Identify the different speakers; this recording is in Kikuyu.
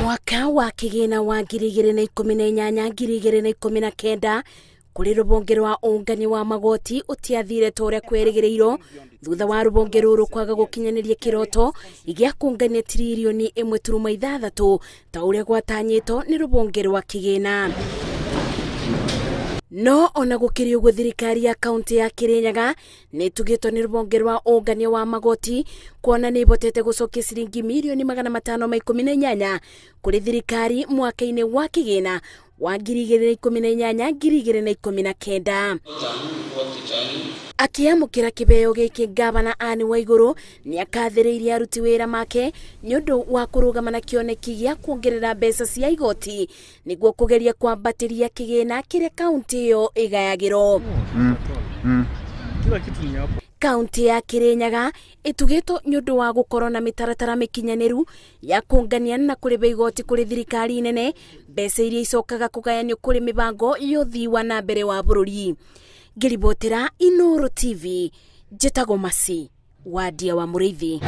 Speaker 1: Mwaka wa kĩgĩna wa 2018 2019 kũrĩ rũhonge rwa ũngania wa magoti ũtiathire ta ũrĩa kwerĩgĩrĩirwo thutha wa rũhonge rũrũ kwaga gũkinyanĩria kĩroto gĩa kũngania 1.6 tiririoni ta ũrĩa gwatanyĩtwo nĩ rũhonge rwa kĩgĩna. No ona gũkĩrĩ ũguo, thirikari ya kaunti ya Kirinyaga nĩ ĩtugĩtwo nĩ rũhonge rwa ũngania wa magoti kuona nĩ ĩhotete gũcokia ciringi 518,000,000 kũrĩ thirikari mwaka-inĩ wa kĩgĩna wa 2018 2019. Akĩamũkĩra kĩheo gĩkĩ, ngavana Anne Waigũrũ nĩ akathĩrĩirie aruti wĩra make nĩ ũndũ wa kũrũgama na kĩoneki gĩa kuongerera mbeca cia igoti nĩguo kũgeria kwambatĩria kĩgĩna kĩrĩa kaunti ĩyo ĩgayagĩrwo.
Speaker 2: Kila kitu ni hapo.
Speaker 1: Kaunti ya Kirinyaga ĩtugĩtwo nĩ ũndũ wa gũkorwo na mĩtaratara mĩkinyanĩru ya kũngania na kũrĩha igoti kũrĩ thirikari nene, mbeca iria icokaga kũgayanio kũrĩ mĩbango ya ũthii wa na mbere wa bũrũri. Ngĩribotera Inoro TV, njĩtagwo Masi Wadia wa Mũrĩithi.